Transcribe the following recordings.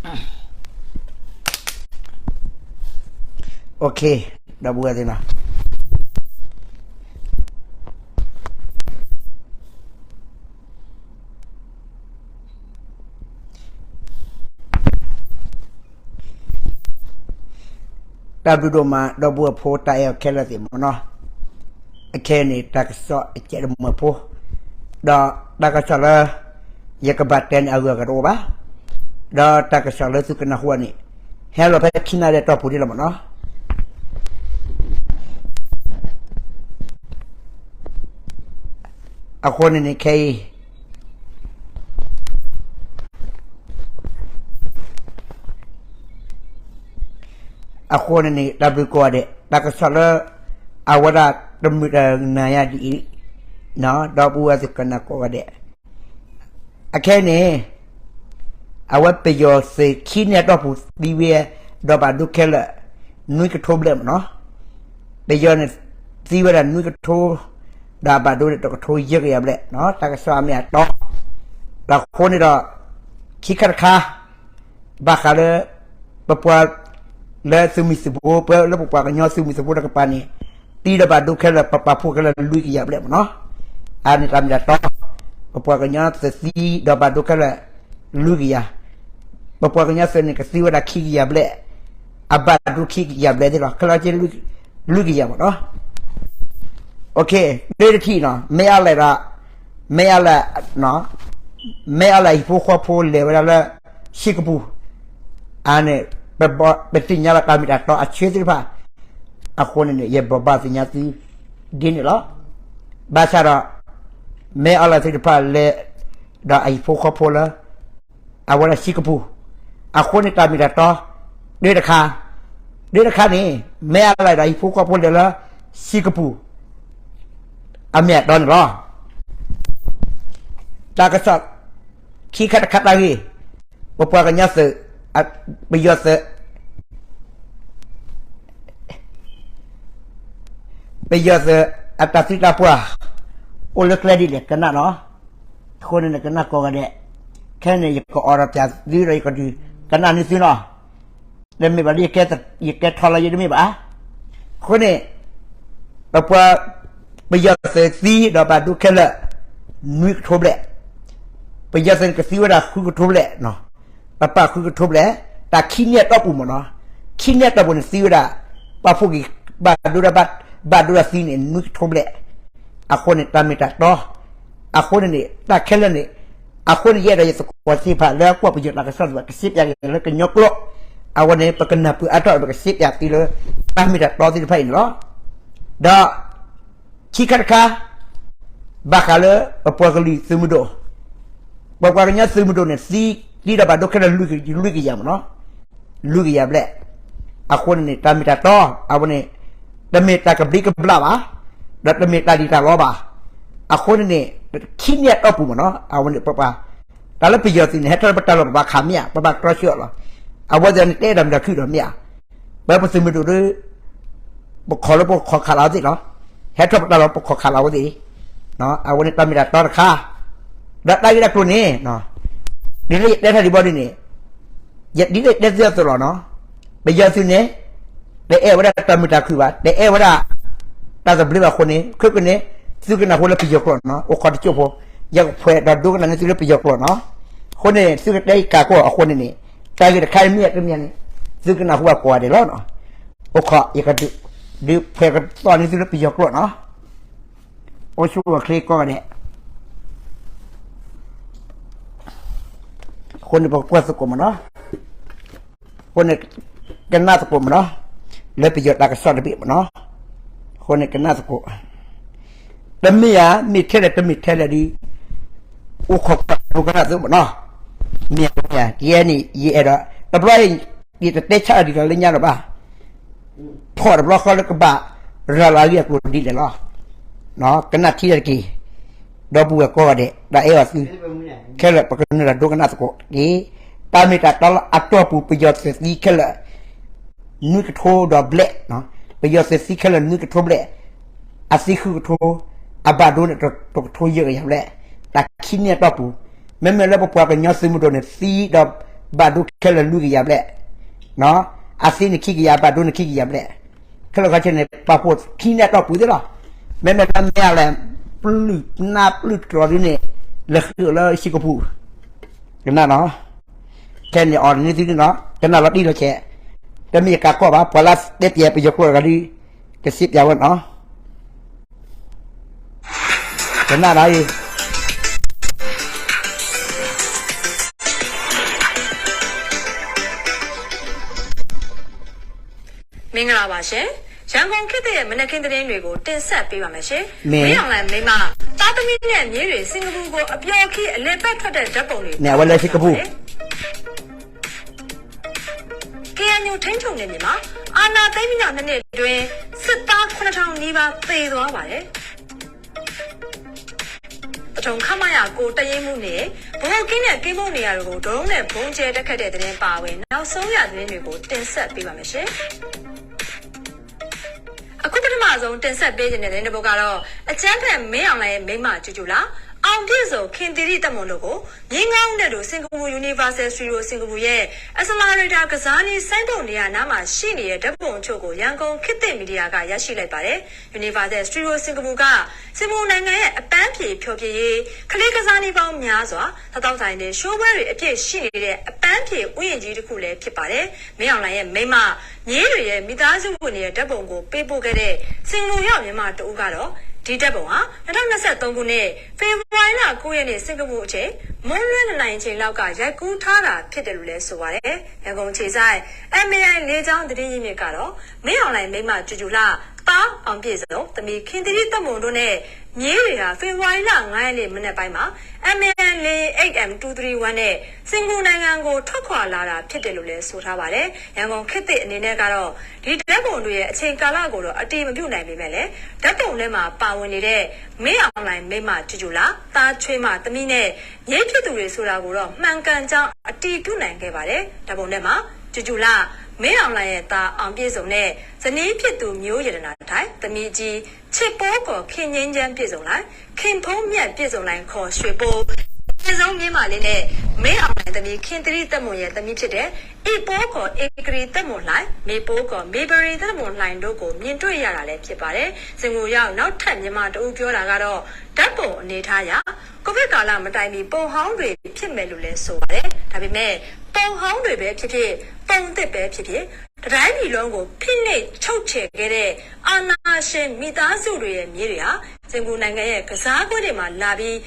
ဒီပုၢ်ဝဲၢ်သ့ၣ်နီၤ, တၢ်ဘျုးဒိၣ်မး ဒီပုၢ်ဝဲၢ်ဖိတၢ်အဲၣ်အီၤခဲလၢာ်သ့ၣ်မ့ၢ်နီၤ, အခဲအံၤန့ၣ် တၢ်ကစီၣ်အကဲတမံၤဖိ, ဒီးတၢ်ကစီၣ်လၢ ယကဘၣ်တဲန့ၣ် အဂုၤအဂၤတအိၣ်ဘၣ်, ဒီးတၢ်ကစီၣ်လၢသုကနၢ်ဟူန့ၣ် ဟဲလီၤဖဲခံနၣ်ရံၣ်အတီၢ်ပူၤန့ၣ်လီၤမ့ၢ်နီၤ. အဃိန့ၣ်န့ၣ် ခဲအံၤ အဃိန့ၣ်န့ၣ် တၢ်ဘျုးကိးဂၤဒဲး တၢ်ကစီၣ်လၢ အဝဲဒၣ်တမုာ်တနၤညါဒ်အံၤ, ဒီပုၢ်ဝဲၢ်သုကနၣ်ကိးဂၤဒဲး, အခဲအံၤန့ၣ် အဝဲပယီၤသုးခံနၣ်ရံၣ်အတီၢ်ပူၤသံဝဲ ဒီးဘၣ်ဒိခဲလၢာ် နွံကထိဘျဲၣ်မ့ၢ်နီၤ, ပယီၤန့ၣ် သံဝဲဒၣ်နွံကထိ ဒီးအဘၣ်ဒိန့ၣ် တကထိယဲၢ်ကယၤဘျဲၣ်, တၢ်ကစီၣ်အမ့ၢ်အတီ, ဒီးအဃိန့ၣ်ဒီး ခံခါတခါ ဘၣ်ဃးလၢ ပပှၤ လၢသုးမုၢ်သံၣ်ဘိ ပလၢပပှၤကညီသုးမုၢ်သံၣ်ဘိတကပၤန့ၣ် သံဒီးဘၣ်ဒိခဲလၢာ် ပပာ်ဖှိၣ်ခဲလၢာ်လွံၢ်ကယၤဘျဲၣ်မ့ၢ်နီၤ, အန့ၣ်တၢ်မ့ၢ်တၢ်တီ, ပပှၤကညီသုးသံဒီးဘၣ်ဒိခဲလၢာ် လွံၢ်ကယၤ, ပပှၤကညီသုးန့ၣ် ကသံဝဲဒၣ်ခံကယၤဘျဲၣ်, အဘၣ်ဒိခံကယၤဘျဲၣ်သ့ၣ်လီၤ, ခဲလၢာ်က့ လွံၢ်ကယၤမ့ၢ်နီၤ, ဒ့တထံၣ်နီၤ မ့ၢ်အါလဲၣ်ဒီး မ့ၢ်အါလဲၣ်, မ့ၢ်အါလဲၣ်အဟံၣ်ဖိဃီဖိလဲၤဝဲဒၣ်လၢ စ့ၢ်ကပူၤ, အန့ၣ် ပသ့ၣ်ညါလီၤတၢ်မ့ၢ်တၢ်တီအဆၢသ့ၣ်တဖၣ်, အဃိန့ၣ်န့ၣ် ယဘိးဘၣ်သ့ၣ်ညါသု ဒ်န့ၣ်လီၤ, ဘၣ်ဆၣ်ဒီး မ့ၢ်အါလဲၣ်သ့ၣ်တဖၣ်လဲၤ ဒီးအဟံၣ်ဖိဃီဖိလၢ အဝဲဒၣ်စ့ၢ်ကပူၤ, အဃိန့ၣ်တၢ်မ့ၢ်တၢ်တီ, ဒ့တခါ, ဒ့တခါန့ၣ် မ့ၢ်အါလဲၣ်ဒီးအဟံၣ်ဖိဃီဖိလဲၤလၢ စ့ၢ်ကပူၤ, အမ့ၢ်အတီန့ၣ်လီၤ. တၢ်ကစီၣ် ခံခါတခါတၢ်ဂ့ၢ်, ပပှၤကညီသုး, ပယီၤသုး, ပယီၤသုး အတၢ်သံတၢ်ပှၢ် အိၣ်လၢကျဲဒ်လဲၣ်ကနၣ်နီၤ, အဃိန့ၣ်န့ၣ် ကနၣ်ကိးဂၤဒဲး, ခဲန့ၣ် ယကအိးထီၣ်ပၠးသုဒီး ယကဒုးကနၣ်န့ၢ်သုနီၤ, တမ့ၢ်ဘၣ်လၢ ယကဲထီၣ်လၢယတမ့ၢ်ဘၣ်, အဃိန့ၣ် ပပှၤ ပယီၤသုးသံဒီးဘၣ်ဒိခဲလၢာ် နွံကထိဘျဲၣ်, ပယီၤသုးန့ၣ်ကသံဝဲဒၣ်ဃုကထိဘျဲၣ်, ပပာ်ဃုကထိဘျဲၣ်, တၢ်ခံနံၣ်အတီၢ်ပူၤမ့ၢ်နီၤ, ခံနံၣ်အတီၢ်ပူၤန့ၣ်သံဝဲဒၣ် ပာ်ဖှိၣ်က့ၤ ဘၣ်ဒိဒီး ဘၣ်ဒိဒီးသံန့ၣ် နွံကထိဘျဲၣ်, အဃိန့ၣ် တၢ်မ့ၢ်တၢ်တီ, အဃိန့ၣ်န့ၣ် တၢ်ခဲလၢာ်န့ၣ်, အဃိန့ၣ် ယအဲၣ်ဒိးယသကိးသ့ၣ်တဖၣ်လၢကွၢ်ပယီၤတၢ်ကစီၣ်သ့ၣ်တဖၣ် ကရှင်းပြက့ၤလၢကညီကျိာ်, အဝဲန့ၣ် ပကနၢ်ပၢၢ်အါထီၣ် ပကရှင်းပြသုလၢ တၢ်မ့ၢ်တၢ်တီသ့ၣ်တဖၣ်အံၤန့ၣ်လီၤ. ဒီး ခံခါတခါ ဘၣ်ဃးလၢ ပပှၤကလုာ်သုးမုၢ်ဒိၣ်, ပပှၤကညီသုးမုၢ်ဒိၣ်န့ၣ် သံ သံဒီးဘၣ်ဒိခဲလၢာ် လွံၢ်ကယၤမ့ၢ်နီၤ, လွံၢ်ကယၤဘျဲၣ်, အဃိန့ၣ်န့ၣ် တၢ်မ့ၢ်တၢ်တီ အဝဲန့ၣ် တမ့ၢ်တၢ်ကဘျံးကဘျၣ်ဘၣ်, ဒီးတမ့ၢ်တၢ်လံၣ်တၢ်လီဘၣ်, အဃိန့ၣ်န့ၣ် ခံနံၣ်အတီၢ်ပူၤမ့ၢ်နီၤ အဝဲန့ၣ်ပပှၤ တၢ်လၢပယီၤသုးန့ၣ် ဟဲထီၣ်လၢပတၢ်လီၢ် ပဘၣ်ခးမ့ၢ်ဧါ ပဘၣ်တြီဆၢအီၤလီၤ, အဝဲသ့ၣ်န့ၣ် တအဲၣ်ဒိးမတၤခုၣ်ဒီးမ့ၢ်ဧါ, ပပသုးမုၢ်ဒိၣ်ဒီး ပခိးလၢပခိးခးလီၤအဝဲသ့ၣ်လီၤ, ဟဲထီၣ်ပတၢ်လီၢ် ပခိးခးလီၤအဝဲသ့ၣ်, အဝဲန့ၣ်တၢ်မ့ၢ်တၢ်တီတခါ, ဒီးတၢ်ဂ့ၢ်တၢ်ကျိၤန့ၣ် ဒ်လၢယတဲထီၣ်ဒံးဘၣ်ဒ်န့ၣ် ယဒ်လၢယတဲသုအသိးလီၤနီၤ, ပယီၤသုးန့ၣ် တအဲၣ်ဝဲဒၣ်တၢ်မုာ်တၢ်ခုၣ်ဘၣ်, တအဲၣ်ဝဲဒၣ် တၢ်သဘျ့ဘၣ်အဃိန့ၣ် ခဲကနံၣ်န့ၣ် သုကနၢ်ဟူလၢပယီၤကျိာ်နီၤ, အိၣ်ခိးတစိၢ်ဖိ, ယကဖှဲးဒီးဒိကနၣ်န့ၢ်သုလၢပယီၤကျိာ်နီၤ, အဃိန့ၣ် သုကတဲယကးကီၢ်အဃိန့ၣ်န့ၣ် တၢ်ဂ့ၢ်တခါအံၤမ့ၢ်တမ့ၢ်န့ၣ် သုကနၢ်ဟူဘၣ်ကိးဂၤဒဲးလီၤနီၤ, အိၣ်ခိး ယကဒုး ဒုးဖှဲးကသီၣ်န့ၢ်သုလၢပယီၤကျိာ်နီၤ, အိၣ်ဆူၣ်အိၣ်ချ့ကိးဂၤဒဲး အဃိန့ၣ် ပကကွၢ်သကိးမ့ၢ်နီၤ, အဃိန့ၣ် ကနၣ်သကိးမ့ၢ်နီၤ, လၢပယီၤတၢ်ကစီၣ်တဘ့ၣ်မ့ၢ်နီၤ, အဃိန့ၣ် ကနၣ်သကိး, တမ့ၢ်ဧါ, မ့ၢ်ထဲလဲၣ် တမ့ၢ်ထဲလဲၣ်ဒီး အိၣ်ခိးကွၢ်ဒိကနၣ်သုမ့ၢ်နီၤ, မ့ၢ်ဧါ တမ့ၢ်ဧါ, ယဲန့ၣ် ယအဲၣ်ဒိး တဘျီ ယတတဲဆါဒံးလၢညါလၢၤဘၣ် ဖီၣ်တဘျီဃီလၢကဘၣ်ရၤလီၤအဂ့ၢ်အကျိၤဒ်လဲၣ်လီၤ. ကနၣ်ထံၣ်တၢ်တက့ၢ်, ဒီပုၢ်ဝဲၢ်ကိးဂၤဒဲး တၢ်အဲၣ်အီၤသု ခဲလၢာ်ပကနၢၤတၢ်ဒိကနၣ်သကိးတက့ၢ်. တၢ်မ့ၢ်တၢ်တီလၢအတီၢ်ပူၤ ပယီၤသုးသံခဲလၢာ် နွံကထိဒီးဘျဲၣ်, ပယီၤသုးသံခဲလၢာ်နွံကထိဘျဲၣ်, အသံဃုကထိ, အဘၣ်ဒိန့ၣ်တကထိယဲၢ်ကယၤဘျဲၣ်, တၢ်ခံနံၣ်အတီၢ်ပူၤ, မ့မ့ၢ်လၢပပှၤကညီသုးမုၢ်ဒိၣ်န့ၣ် သံဒီး ဘၣ်ဒိခဲလၢာ်လွံၢ်ကယၤဘျဲၣ်, အသံနခံကယၤ ဘၣ်ဒိနခံကယၤဘျဲၣ်, ခဲလၢာ်ခဲဆ့န့ၣ် ပာ်ဖှိၣ်ခံန့ၣ်အတီၢ်ပူၤသ့လီၤ. မ့မ့ၢ်လၢမ့ၢ်အီၤလဲၣ် ပျုၢ်နၢ်ပျုၢ်တြီၤဒ်န့ၣ် လဲၤဃုာ်လၢစ့ၢ်ကီးပူၤ, ကနၣ်နီၤ, ခဲန့ၣ်အီၤန့ၣ်သုနီၤ ကနၣ်လီၤတံၢ်လီၤဆဲး, တမ့ၢ်ယကးကီၢ်ဘၣ် ပှၤလၢတဲပျဲပယီၤကျိာ်တဂၤဒ် ကစံးပျဲဝဲနီၤ ကနၣ်နီၤအံၤ မင်္ဂလာပါရှင်။ ရန်ကုန်ခေတ်သစ်ရဲ့မနက်ခင်းသတင်းတွေကိုတင်ဆက်ပေးပါမယ်ရှင်။ မင်းအောင်လှိုင်မိန်းမ သားသမီးနဲ့မြေးတွေ စင်ကာပူကိုအပျော်ခီအလည်ပတ်ထွက်တဲ့ဓာတ်ပုံတွေ မင်းအောင်လှိုင် စင်ကာပူ KNU ထိန်းချုပ်နယ်မြေမှာ အာဏာသိမ်းပြီးနောက်နှစ်နှစ်အတွင်း စစ်သားခုနစ်ထောင်နီးပါးသေသွားပါတယ်။ ပထုံခမရကိုတပ်ရင်းမှူးနဲ့ ဗဟိုကင်းနဲ့ကင်းပုန်းနေရာတွေကို ဒရုန်းနဲ့ဗုံးကြဲတိုက်ခိုက်တဲ့သတင်းပါအဝင် နောက်ဆုံးရသတင်းတွေကိုတင်ဆက်ပေးပါမယ်ရှင်။ အခုပထမဆုံးတင်ဆက်ပေးချင်တဲ့သတင်းတစ်ပုဒ်ကတော့ အကြမ်းဖက်မင်းအောင်လှိုင်ရဲ့မိန်းမကျူကျူလာ အောင်ပြည့်စုံခင်သီရိသက်မွန်တို့ကို မြင်းခေါင်းနဲ့တူ စင်ကာပူ Universal Studio စင်ကာပူရဲ့ Accelerator ကစားနည်းဆိုင်းဘုတ်နေရာနားမှာရှိနေတဲ့ဓာတ်ပုံအချို့ကို ရန်ကုန်ခေတ်သစ်မီဒီယာကရရှိလိုက်ပါတယ်။ Universal Studio စင်ကာပူက စင်ကာပူနိုင်ငံရဲ့အပန်းဖြေဖျော်ဖြေရေး ကလေးကစားနည်းပေါင်းများစွာ စားသောက်ဆိုင်တွေ ရှိုးပွဲတွေအပြည့်ရှိနေတဲ့အပန်းဖြေဥယျာဉ်ကြီးတစ်ခုလည်းဖြစ်ပါတယ်။ မင်းအောင်လှိုင်ရဲ့မိန်းမ မြေးတွေရဲ့မိသားစုဝင်တွေရဲ့ဓာတ်ပုံကိုပေးပို့ခဲ့တဲ့ စင်ကာပူရောက်မြန်မာတစ်ဦးကတော့ ဒီဓာတ်ပုံဟာ နှစ်ထောင်နှစ်ဆယ့်သုံးခုနှစ် ဖေဖော်ဝါရီလကိုးရက်နေ့ စင်ကာပူအချိန် မွန်းလွဲနှစ်နာရီအချိန်လောက်က ရိုက်ကူးထားတာဖြစ်တယ်လို့လည်းဆိုပါတယ်။ ရန်ကုန်အခြေစိုက် MAI လေကြောင်းသတင်းရင်းမြစ်ကတော့ မင်းအောင်လှိုင်မိန်းမကျူကျူလာ သားအောင်ပြည့်စုံ သမီးခင်သီရိသက်မွန်တို့နဲ့မြေးတွေဟာ ဖေဖော်ဝါရီလငါးရက်နေ့မနက်ပိုင်းမှာ MAI လေယာဉ် AM two three one နဲ့ စင်ကာပူနိုင်ငံကိုထွက်ခွာလာတာဖြစ်တယ်လို့လည်းဆိုထားပါတယ်။ ရန်ကုန်ခေတ်သစ်အနေနဲ့ကတော့ ဒီဓာတ်ပုံတွေရဲ့အချိန်ကာလကိုတော့အတည်မပြုနိုင်ပေမဲ့လည်း ဓာတ်ပုံထဲမှာပါဝင်နေတဲ့ မင်းအောင်လှိုင်မိန်းမကျူကျူလာ သားချွေးမသမီးနဲ့မြေးဖြစ်သူတွေဆိုတာကိုတော့မှန်ကန်ကြောင်းအတည်ပြုနိုင်ခဲ့ပါတယ်။ ဓာတ်ပုံထဲမှာ ကျူကျူလာ မင်းအောင်လှိုင်ရဲ့သားအောင်ပြည့်စုံနဲ့ ဇနီးဖြစ်သူမျိုးရတနာထိုင်၊ သမီးကြီး ချစ်ပိုး ခေါ် ခင်ငြိမ်းချမ်းပြည့်စုံလှိုင်၊ ခင်ဖုန်းမြတ်ပြည့်စုံလှိုင် ခေါ် ရွှေပိုး၊ အငယ်ဆုံးမြေးမလေးနဲ့ မင်းအောင်လှိုင်သမီး ခင်သီရိသက်မွန်ရဲ့သမီးဖြစ်တဲ့ အိပိုး ခေါ် ဧကရီသက်မွန်လှိုင်၊ မေပိုး ခေါ် မေပရီသက်မွန်လှိုင်တို့ကိုမြင်တွေ့ရတာလည်းဖြစ်ပါတယ်။ စင်ကာပူရောက်နောက်ထပ်မြန်မာတဦးပြောတာကတော့ ဓာတ်ပုံအနေအထားအရ ကိုဗစ်ကာလမတိုင်မီပုံဟောင်းတွေဖြစ်မယ်လို့လည်းဆိုပါတယ်။ ဒါပေမဲ့ ပုံဟောင်းတွေပဲဖြစ်ဖြစ်၊ ပုံသစ်ပဲဖြစ်ဖြစ် တစ်တိုင်းပြည်လုံးကိုဖိနှိပ်ချုပ်ချယ်ခဲ့တဲ့အာဏာရှင်မိသားစုတွေရဲ့မြေးတွေဟာ စင်ကာပူနိုင်ငံရဲ့ကစားကွင်းတွေမှာလာပြီး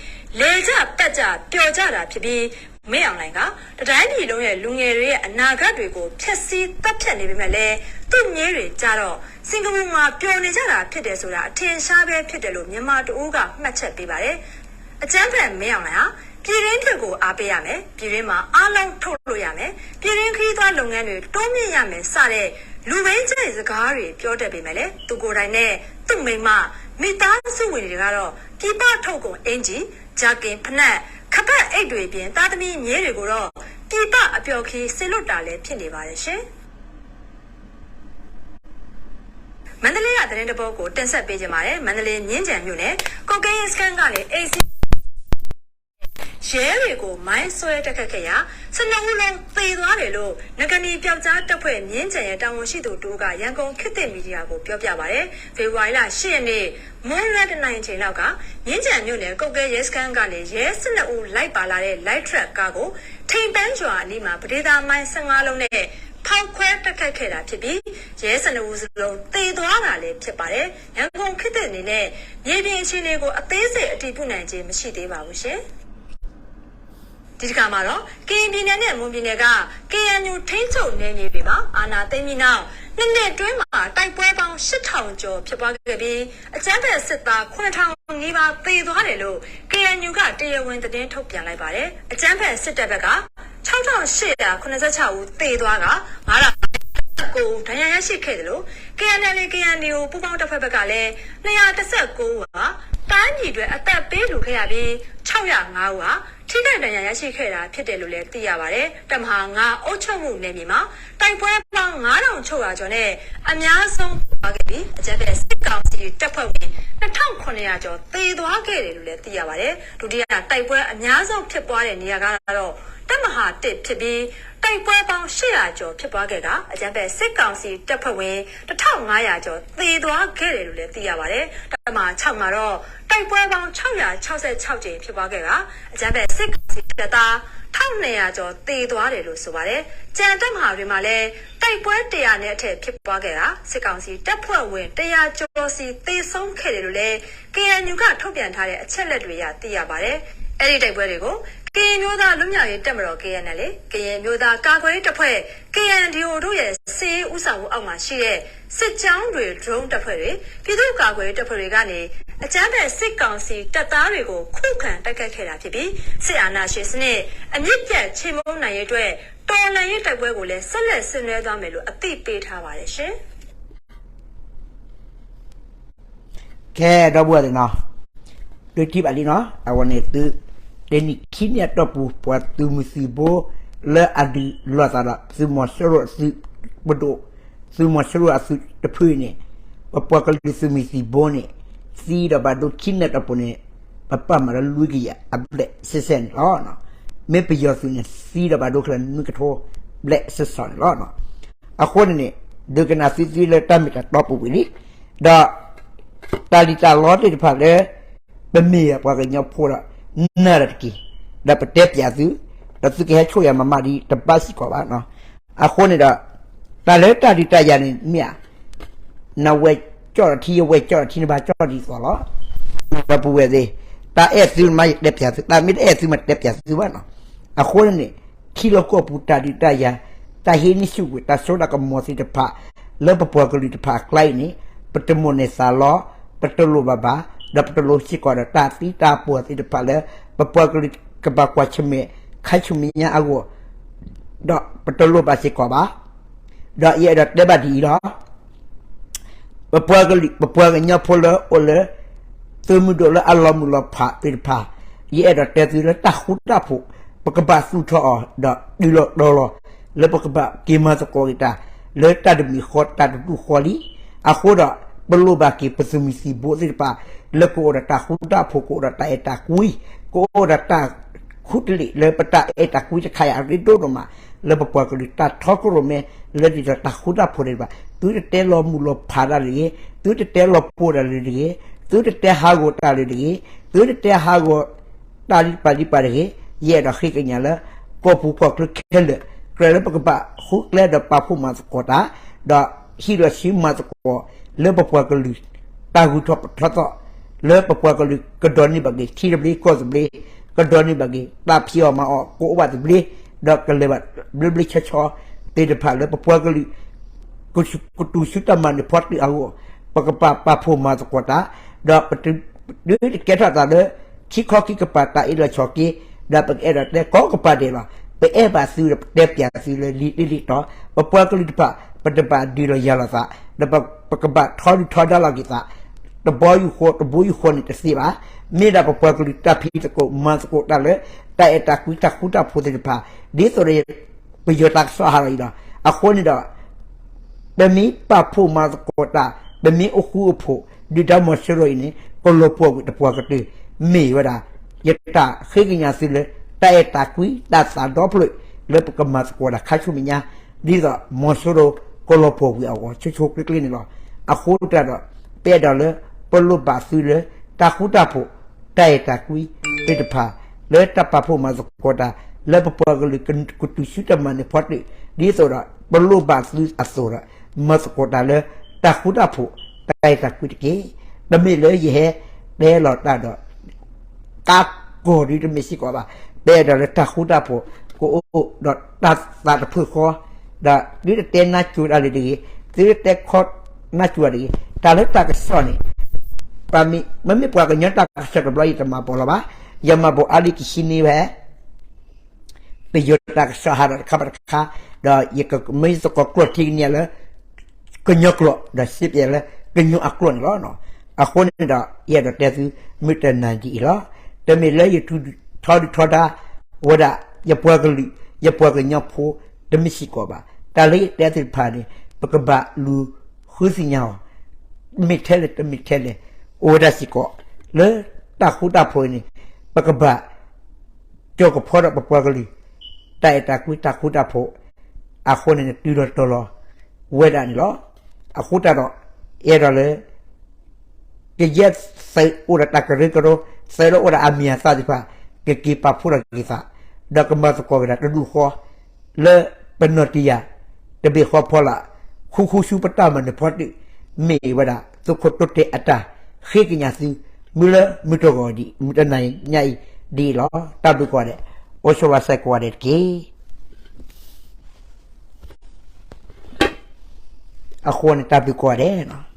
လဲၤကြပတ်ကြပျော်ကြတာဖြစ်ပြီး မင်းအောင်လှိုင်က တစ်တိုင်းပြည်လုံးရဲ့လူငယ်တွေရဲ့အနာဂတ်တွေကိုဖျက်ဆီးသတ်ဖြတ်နေပေမဲ့လည်း သူ့မြေးတွေကြတော့ စင်ကာပူမှာပျော်နေကြတာဖြစ်တယ်ဆိုတာအထင်အရှားပဲဖြစ်တယ်လို့မြန်မာတဦးကမှတ်ချက်ပေးပါတယ်။ အကြမ်းဖက်မင်းအောင်လှိုင်ဟာ ပြည်တွင်းဖြစ်ကိုအားပေးရမယ်၊ ပြည်တွင်းမှာအားလုံးထုတ်လို့ရမယ်၊ ပြည်တွင်းခရီးသွားလုပ်ငန်းတွေတိုးမြင့်ရမယ်စတဲ့လူပိန်းကျိန်စကားတွေပြောတတ်ပေမဲ့လည်း သူကိုယ်တိုင်နဲ့သူ့မိန်းမ၊ မိသားစုဝင်တွေကတော့ ပြည်ပထုတ်ကုန်အင်္ကျီ၊ ဂျာကင်၊ ဖိနပ်၊ ခါးပတ်အိတ်တွေအပြင် သားသမီးမြေးတွေကိုတော့ ပြည်ပအပျော်ခီစေလွှတ်တာလည်းဖြစ်နေပါတယ်ရှင်။ မန္တလေးကသတင်းတစ်ပုဒ်ကိုတင်ဆက်ပေးချင်ပါတယ်။ မန္တလေးမြင်းခြံမြို့နယ် ကုက္ကိုရဲစခန်းကနေအိမ်စီး ရဲတွေကိုမိုင်းဆွဲတိုက်ခိုက်ခဲ့ရာ ဆယ့်နှစ်ဦးလုံးသေသွားတယ်လို့ နကနီပျောက်ကြားတပ်ဖွဲ့မြင်းခြံရဲ့တာဝန်ရှိသူတစ်ဦးက ရန်ကုန်ခေတ်သစ်မီဒီယာကိုပြောပြပါတယ်။ ဖေဖော်ဝါရီလ ရှစ်ရက်နေ့ မွန်းလွဲတစ်နာရီချိန်လောက်က မြင်းခြံမြို့နယ် ကုက္ကိုရဲစခန်းကနေ ရဲဆယ့်နှစ်ဦးလိုက်ပါလာတဲ့ light truck ကားကို ထိန်ပန်းရွာအနီးမှာ ပဒေသာမိုင်း ဆယ့်ငါးလုံးနဲ့ ဖောက်ခွဲတိုက်ခိုက်ခဲ့တာဖြစ်ပြီး ရဲဆယ့်နှစ်ဦးစလုံးသေသွားတာလည်းဖြစ်ပါတယ်။ ရန်ကုန်ခေတ်သစ်အနေနဲ့ မြေပြင်အခြေအနေကိုအသေးစိတ်အတည်ပြုနိုင်ခြင်းမရှိသေးပါဘူးရှင်။ ဒီတစ်ခါမှာတော့ ကရင်ပြည်နယ်နဲ့မွန်ပြည်နယ်က KNU ထိန်းချုပ်နယ်မြေတွေမှာအာဏာသိမ်းပြီးနောက် နှစ်နှစ်အတွင်းမှာတိုက်ပွဲပေါင်းရှစ်ထောင်ကျော်ဖြစ်ပွားခဲ့ပြီး အကြမ်းဖက်စစ်သားခုနစ်ထောင်နီးပါးသေသွားတယ်လို့ KNU ကတရားဝင်သတင်းထုတ်ပြန်လိုက်ပါတယ်။ အကြမ်းဖက်စစ်တပ်ဘက်က ခြောက်ထောင့်ရှစ်ရာခုနစ်ဆယ့်ခြောက်ဦးသေသွားကာ ငါးရာကိုးဦးဒဏ်ရာရရှိခဲ့သလို KNLA KNDO ပူးပေါင်းတပ်ဖွဲ့ဘက်ကလည်း နှစ်ရာတစ်ဆယ့်ကိုးဦးဟာ တိုင်းပြည်အတွက်အသက်ပေးလှူခဲ့ရပြီး ခြောက်ရာငါးဦးဟာ ထိခိုက်ဒဏ်ရာရရှိခဲ့တာဖြစ်တယ်လို့လည်းသိရပါတယ်။ တပ်မဟာငါးအုပ်ချုပ်မှုနယ်မြေမှာ တိုက်ပွဲပေါင်းငါးထောင်ခြောက်ရာကျော်နဲ့အများဆုံးဖြစ်ပွားခဲ့ပြီး အကြမ်းဖက်စစ်ကောင်စီတပ်ဖွဲ့ဝင် နှစ်ထောင်ခုနစ်ရာကျော်သေသွားခဲ့တယ်လို့လည်းသိရပါတယ်။ ဒုတိယတိုက်ပွဲအများဆုံးဖြစ်ပွားတဲ့နေရာကတော့ တပ်မဟာတစ်ဖြစ်ပြီး တိုက်ပွဲပေါင်း ရှစ်ရာကျော် ဖြစ်ပွားခဲ့ကာ အကြမ်းဖက်စစ်ကောင်စီတပ်ဖွဲ့ဝင် တစ်ထောင့်ငါးရာကျော် သေသွားခဲ့တယ်လို့လည်း သိရပါတယ်။ တပ်မဟာခြောက်မှာတော့ တိုက်ပွဲပေါင်း ခြောက်ရာခြောက်ဆယ့်ခြောက် ကြိမ် ဖြစ်ပွားခဲ့ကာ အကြမ်းဖက်စစ်ကောင်စီတပ်သား ထောင့်နှစ်ရာကျော် သေသွားတယ်လို့ ဆိုပါတယ်။ ကျန်တပ်မဟာတွေမှာလည်း တိုက်ပွဲ တစ်ရာနဲ့အထက် ဖြစ်ပွားခဲ့ကာ စစ်ကောင်စီတပ်ဖွဲ့ဝင် တစ်ရာကျော်စီ သေဆုံးခဲ့တယ်လို့လည်း KNU က ထုတ်ပြန်ထားတဲ့ အချက်အလက်တွေအရ သိရပါတယ်။ အဲဒီတိုက်ပွဲတွေကို ကရင်မျိုးသားလွတ်မြောက်ရေးတပ်မတော် KNLA၊ ကရင်အမျိုးသားကာကွယ်ရေးတပ်ဖွဲ့ KNDO တို့ရဲ့ စစ်ရေးဦးဆောင်မှုအောက်မှာရှိတဲ့ စစ်ကြောင်းတွေ drone တပ်ဖွဲ့တွေ၊ ပြည်သူ့ကာကွယ်ရေးတပ်ဖွဲ့တွေကနေ အကြမ်းဖက်စစ်ကောင်စီတပ်သားတွေကို ခုခံတိုက်ခိုက်ခဲ့တာဖြစ်ပြီး စစ်အာဏာရှင်စနစ် အမြစ်ပြတ်ချေမှုန်းနိုင်ရေးအတွက် တော်လှန်ရေးတိုက်ပွဲကိုလည်း ဆက်လက်ဆင်နွှဲသွားမယ်လို့ အသိပေးထားပါတယ်ရှင်။ ကဲ ဒီပုၢ်ဝဲၢ်သ့ၣ်နီၤ, ဒုးထံၣ်ဘၣ်လံနီၤ, အဝဲန့ၣ်သု, တနံၣ်ခံနံၣ်အတီၢ်ပူၤ ပှၤသုးမုၢ်သံၣ်ဘိ လၢအဒုးလိာ်သးဒီး သုးမီၤစိရိၤအသုးပဒိၣ်, သုးမီၤစိရိၤအသုးတဖုအံၤန့ၣ်, ပပှၤကလုာ်သုးမုၢ်သံၣ်ဘိန့ၣ် သံဒီးဘၣ်ဒိခံနံၣ်အတီၢ်ပူၤန့ၣ်, ပပာ်မးလၢလွံၢ်ကယၤအဘျဲၣ်စဲစဲန့ၣ်လီၤ. မ့ၢ်ပယီၤသုးန့ၣ် သံဒီးဘၣ်ဒိခဲလၢာ်နွံကထိဘျဲၣ်စဲစဲန့ၣ်လီၤ. အဃိန့ၣ်န့ၣ်, ဒုးကနၣ်သုသံလၢတၢ်မ့ၢ်တၢ်တီပူၤကွံာ်လံ, ဒီး တၢ်လံၣ်တၢ်လီသ့ၣ်တဖၣ်လၢ ပမ့ၢ်ပှၤကညီဖိဒီး နာ်ဒီးတက့ၢ်, ဒီးပတဲပၠးသု, ဒီးသုကဟဲဆိၣ်ယၤမၤမးဒ်တဘၣ်စ့ၢ်ကီးဘၣ်. အဃိန့ၣ်ဒီး, တၢ်လၢတၢ်ဒုးတၢ်ယၤန့ၣ်မ့ၢ်ဧါ, နဝဲကၠီၣ်ဒီးထံ ယဝဲကၠီၣ်ဒီးထံ နဘၣ်ကၠီၣ်ဒ်သိးလီၤ. ဒီပုၢ်ဝဲၢ်သ့ၣ်, တၢ်အဲၣ်သုမးယတဲပၠးသု, တၢ်မ့ၢ်တအဲၣ်သုမးတဲပၠးသုဘၣ်နီၤ. အဃိန့ၣ်န့ၣ်, ထံလီၢ်ကီၢ်ပူၤတၢ်ဒုးတၢ်ယၤ, တၢ်ဟံးန့ၢ်ဆူၣ်ကွံာ်တၢ်စိတၢ်ကမီၤသ့ၣ်တဖၣ်, လၢပပှၤကလုာ်တဖၣ်အကျါအံၤန့ၣ်, ပတမိၣ်န့ၢ်သးလီ, ပတလိၣ်ဘၣ်ဘၣ်, ဒီးပတလိၣ်စ့ၢ်ကီးဒီးတၢ်သံတၢ်ပှီၢ်သ့ၣ်တဖၣ်လၢ ပပှၤကလုာ်ကဘၣ်ကွၢ်ဆၢၣ်မဲာ် ခါဆူမဲာ်ညါအဂီၢ် ဒီးပတလိၣ်ဘၣ်စ့ၢ်ကီးဘၣ်. ဒီးယအဲၣ်ဒိးတဲဘၣ်ဒ်အံၤလီၤ. ပပှၤကလုာ် ပပှၤကညီဖိလၢအိၣ်လၢ သုးမုၢ်ဒိၣ်လၢအလီၤမုၢ်လီၤဖးသ့ၣ်တဖၣ်, ယအဲၣ်ဒိးတဲသုလၢတၢ်ဃူတၢ်ဖိး, ပကဘၣ်သူၣ်ထီၣ်အီၤ ဒီးတုၤလီၤတီၤလီၤ, လၢပကဘၣ်က့ၤမၤသကိးက့ၤတၢ်, လၢတၢ်တမံၤဃီတၢ်တဒူၣ်ဃီလံ. အဃိဒီး, ပလိၣ်ဘၣ်က့ၤပသုးမုၢ်သံၣ်ဘိသ့ၣ်တဖၣ်, လၢကအိၣ်ဒီးတၢ်ဃူတၢ်ဖိး ကအိၣ်ဒီးတၢ်အဲၣ်တၢ်ကွံ, ကအိၣ်ဒီးတၢ် ခူတလ့ၢ်လၢပတၢ်အဲၣ်တၢ်ကွံတခါအံၤအရ့ဒိၣ်ဒိၣ်မး, လၢပပှၤကလုာ်တၢ်ထီကရူၢ်မဲ, လၢဒ်သိးတၢ်ဃူတၢ်ဖိးသ့ၣ်တဖၣ်, သုတတဲလီၤမုၢ်လီၤဖးတၢ်လၢတဂ့ၤ, သုတတဲလီၤပှီၢ်တၢ်လၢတဂ့ၤ, သုတတဲဟးဂီၤတၢ်လၢတဂ့ၤ, သုတတဲဟးဂီၤ တၢ်လံပာ်လံပာ်တဂ့ၤ, ယအဲၣ်ဒိးဃ့ကညးလၢ ကီၢ်ပူၤကီၢ်ချၢခဲလၢာ်, ကြၢးလၢပကဘၣ်ဃုကျဲဒီးပာ်ဖှိၣ်မၤသကိးတၢ်, ဒီးဟံးဒီးဆူမၤသကိး လၢပပှၤကလုာ် တၢ်ဂုၤထီၣ်ပထီသီၣ်, လၢပပှၤကလုာ်ကဒိးန့ၢ်ဘၣ်က့ၤထံသဘျ့ကီၢ်သဘျ့, ကဒိးန့ၢ်ဘၣ်က့ၤ တၢ်ဖံးအီၣ်မၤအီၣ် ကအိၣ်ဘၣ်သဘျ့, ဒီးကလဲၤဘၣ်ဘျ့ဘျ့ဆှီဆှီသ့ၣ်တဖၣ်လၢပပှၤကလုာ် ကတူၢ်ဆူတၢ်မၤနၢၤဖီတၢၣ်အဂီၢ်, ပကပာ်ပာ်ဖှိၣ်မၤသကိးတၢ်, ဒီးပတ ဒုးတကဲထီၣ်သးလၢ ခံခီခံကပၤတၢ်အ့ၣ်လိာ်ဆိးက့, ဒီးပကအဲၣ်ဒိးတဲကိးကပၤဒဲးလီၤ. ပအဲၣ်ဘၣ်သုဒီးပတဲပၠးသုလၢလံာ်တ့ၢ်လံာ်တီၤ, ပပှၤကလုာ်တဖၣ် ပတဘၣ်ဒုးလီၤယၤလိာ်သး, ဒီးပကဘၣ်ထီဒုၣ်ထီဒါလိာ်က့ၤသး, တဘီယူၤဃီ တဘိယူၤဃီန့ၣ်တသ့ဘၣ်. မ့ၢ်ဒၣ်ပပှၤကလုာ်တၢ်ဖံးသကိးမၤသကိးတၢ်လၢ တၢ်အဲၣ်တၢ်ကွံတၢ်ဃူတၢ်ဖိးသ့ၣ်တဖၣ်, ဒ်သိးဒီး ပယီၤတၢ်ကစီၣ်ဟးထီၣ်အံၤလီၤ. အဃိန့ၣ်ဒီး ပမ့ၢ်ပာ်ဖှိၣ်မၤသကိးတၢ်, ပမ့ၢ်အိၣ်ဃူအိၣ်ဖိး ဒုၣ်ဒါမီၤစိရိၤအံၤန့ၣ် ကလီၤပှီၢ်ကွံာ်တပှၤကတၢၢ်, မ့ၢ်ဝဲဒၣ် ယတၢ်ဃ့ကညးသုလၢ တၢ်အဲၣ်တၢ်ကွံတၢ်သးဒီဖျၢၣ် လၢပကမၤသကိးတၢ်ခါဆူမဲာ်ညါ, ဒ်သိးမီၤစိရိၤကလီၤပှီၢ်ကွံာ်အဂီၢ် ဆိဆိကျ့ကျ့န့ၣ်လီၤ. အဃိတၢ်ဒီး ပအဲၣ်ဒိးလၢ ပလိၣ်ဘၣ်သုလၢ တၢ်ဃူတၢ်ဖိး တၢ်အဲၣ်တၢ်ကွံသ့ၣ်တဖၣ် လၢတၢ်ပာ်ဖှိၣ်မၤသကိးတၢ် လၢပပှၤကလုာ်ကတူၢ်ဆူတၢ်မၤနၢၤဖီတၢၣ် ဒ်သိးဒီး ပလိၣ်ဘၣ်သုအသိးဒီး မၤသကိးတၢ်လၢ တၢ်ဃူတၢ်ဖိး တၢ်အဲၣ်တၢ်ကွံတက့ၢ်. တမ့ၢ်လၢယဟဲတဲလီၤတၢ်ဒီး ကးကီၢ်ဒ်တမ့ၢ်စ့ၢ်ကီးဘၣ်. ပအဲၣ်ဒိးလၢတၢ်ဃူတၢ်ဖိး ကအိၣ်ဒီးတၢ်သးတဖုၣ်ဃီ, ဒီးသုတတဲနါစိၤတၢ်လၢတဂ့ၤ, သုတတဲခီနါစိၤတၢ်တဂ့ၤ, တၢ်လၢတၢ်ကစီၣ်န့ၣ် ပမ့ၢ်ပှၤကညီတၢ်ကစီၣ်တဘျီ ယတမၤပိာ်လီၤဘၣ်. ယမၤပိာ်အါလံကဆံန့ၢ်ဝဲ ပယီၤတၢ်ကစီၣ်ဟးထီၣ်တခါဘၣ်တခါ, ဒီးယကမ့ၢ်သကိးကျိာ်ထံကနံၣ်လၢ ကညီကျိာ် ဒီးစံးပျဲလၢ ကညီအကျိာ်န့ၣ်လီၤ. အဃိန့ၣ်ဒီး ယအဲၣ်ဒိးတဲသု မုၢ်တနၤဒ်အံၤလီၤ. တမ့ၢ်လၢယထီဒုၣ်ထီဒါ ဝဲဒၣ် ယပှၤကလုာ် ယပှၤကညီဖိ တမ့ၢ်စ့ၢ်ကီးဘၣ်. တၢ်လၢယတဲသ့ၣ်တဖၣ်န့ၣ် ပကဘၣ်လူၤဃုသ့ၣ်ညါအီၤ မ့ၢ်ထဲလဲၣ်တမ့ၢ်ထဲလဲၣ် အိၣ်ဝဲဒၣ်စ့ၢ်ကီး လၢတၢ်ဃူတၢ်ဖိးအံၤန့ၣ် ပကဘၣ် ကၠီၤကဖီဒီးပပှၤကလုာ် တၢ်အဲၣ်တၢ်ကွံတၢ်ဃူတၢ်ဖိးအဃိန့ၣ် နတုၤလီၤတီၤလီၤဝဲဒၣ်န့ၣ်လီၤ. အဃိသတးဒီး အဲၣ်ဒိးလၢ ကယဲၢ်သုးအိၣ်ဒီးတၢ်ကရၢကရိ, သုးလၢအိၣ်ဒီးအမံၤအသၣ်သ့ၣ်တဖၣ် ကက့ၤပာ်ဖှိၣ်ထီၣ်က့ၤသး, ဒီးကမၤသကိးက့ၤတၢ်တဒူၣ်ဃီ လၢပနီၢ်တံၢ်ယၤ တဘ့ၣ်ဃီဖီလာ်, ဃူဃူဆူပတၢ်မၤနၢၤဖီတၢၣ် မ့ၢ်ဝဲဒၣ် သုးခိၣ်တိတဲအတၢ်ဃ့ကညးသု မုၢ်လၢမုၢ်တဂီၤဒံး မုၢ်တနံၤညါအံၤဒ်အံၤလီၤ. တၢ်ဘျုးကိးဂၤဒဲး, အိၣ်ဆိးဝါစဲးကိးဂၤဒဲးတက့ၢ်. အဃိန့ၣ် တၢ်ဘျုးကိးဂၤဒဲး